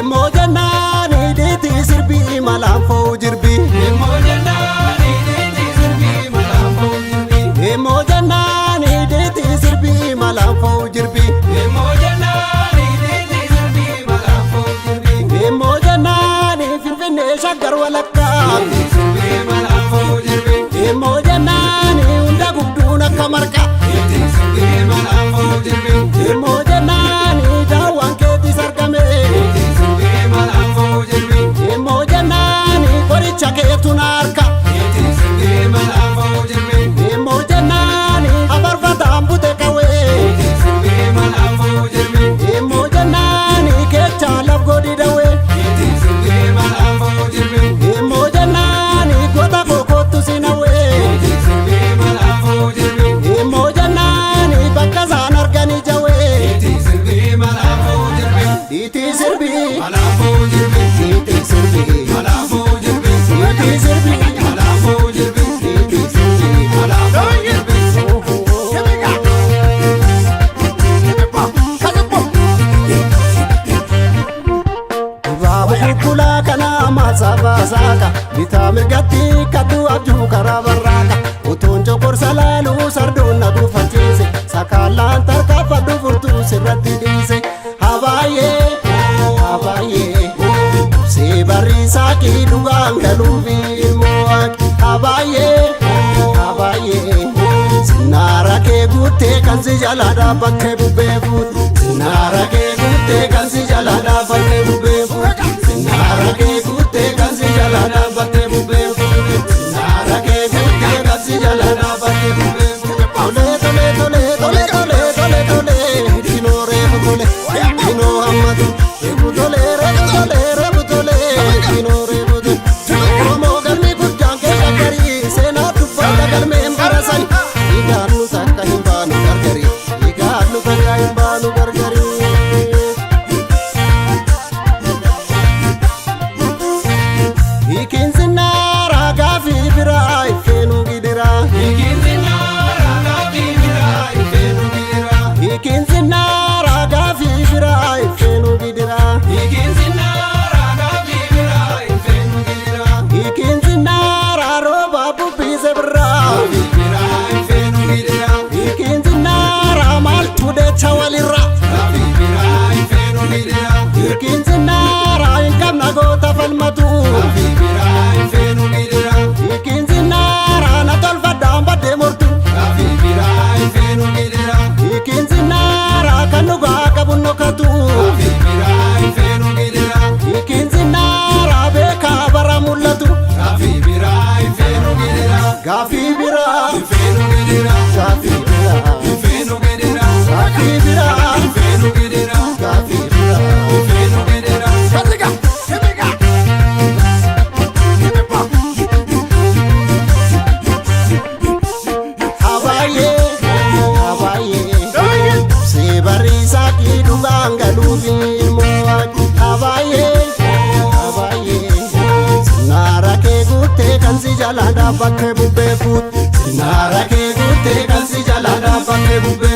Immoo jennaan hidhiitti sirbii malaan fo'u jirbi. Immoo jennaan hidhiitti sirbii malaan fo'u jirbi. Immoo jennaan hidhiitti sirbii malaan fo'u jirbi. Immoo jennaan hidhiitti sirbii malaan fo'u jirbi. Immoo jennaan Finfinnee Shaggar walakkaa. Sirbii malaan fo'u jirbi. Immoo jennaan hunda gubduun akka marqaa. Sirbii malaan fo'u jirbi. Immoo jennaan daawwan keetis argame. Sirbii malaan fo'u jirbi. Immoo jennaan qoricha keetu na harka. Sirbii malaan fo'u jirbi. Immoo jennaan afarfataan bute qawwee. Sirbii malaan fo'u jirbi. Immoo jennaan keechaa laf godhi dawee. Sirbii malaan fo'u jirbi. Immoo jennaan goota kookootu si nawee. Sirbii malaan fo'u jirbi. Immoo jennaan bakka isaan arganii jawee. Sirbii malaan fo'u jirbi. Dhiitii sirbii. Malaan fo'u jirbi. Dhiitii sirbii. Malaan fo'u jirbi. Dhiitii sirbii. Malaan fo'u jirbi. Dhiitii sirbii. Malaan fo'u jirbi. Dibaaba kukkulaa kana maasaa baasaaka bitaa mirgatti kadhu abjuu karaa barraaka utuun coqorsa laaluu sardoon na gufachiise sakaalaan tarkaanfadhu furtuu sirratti dhiise habaayee habaayee see barriisaa kii dhugaan galuufi ilmoo waaqi habaayee habaayee sinnaara kee guuttee kan si jala dhaabbattee bubbee fuute sinnaara kee guuttee kan si jala dhaabbattee bubbee fuute sinnaara kee guuttee kan si jala dhaabbattee bubbee fuute sinnaara kee guuttee kan si jala dhaabbattee bubbee fuute tolee tolee tolee tolee tolee tolee tolee diinoo reefu tole diinoo hammatu reefu tolee reefu tolee reefu tolee diinoo reefu tole Oromoo galmi guddaan kee shaggarii seenaa dubbata galmeen barasani dhiigaan nu takka hin baanu gargari dhiigaan nu takka hin baanu gargari. Hiikinsinaaraa gaafii biraa iffeenuu gidiraa. Hiikinsinaaraa gaafii biraa ifeenu gidiraa. Hiikinsinaaraa gaafii biraa iffeenuu gidiraa. Hiikinsinaaraa gaafii biraa ifeenu gidiraa. Hiikinsinaaraa rooba bubbise birraa. Gaafii biraa ifeenu gidiraa. Hiikinsinaaraa maaltu decha walirraa. Gaafii biraa ifeenu gidiraa. Hiikinsinaaraa hin qabna goota falmatu. Gaafii biraa ifeenu gidiraa. Hiikinsinaaraa na tolfadhaan baddee mortu. Gaafii biraa ifeenu gidiraa. Hiikinsinaaraa kan dhugaa qabu nokatu. Gaafii biraa ifeenu gidiraa. Hiikinsinaaraa beekaa bara mul'atu. Gaafii biraa ifeenu gidiraa. Gaafii biraa. Ifeenu gidiraa. Gaafii biraa. Ifeenu gidiraa. Gaafii biraa. Ifeenu gidiraa. Gaafii biraa. Ifeenu gidiraa. Habaayee habaayee see barriisaa kii dhugaan galuufi ilmoo waaqi habaayee habaayee sinnaara kee guuttee kan si jala dhaabbattee bubbee fuute sinnaara kee guuttee kan si jala dhaabbattee bubbee.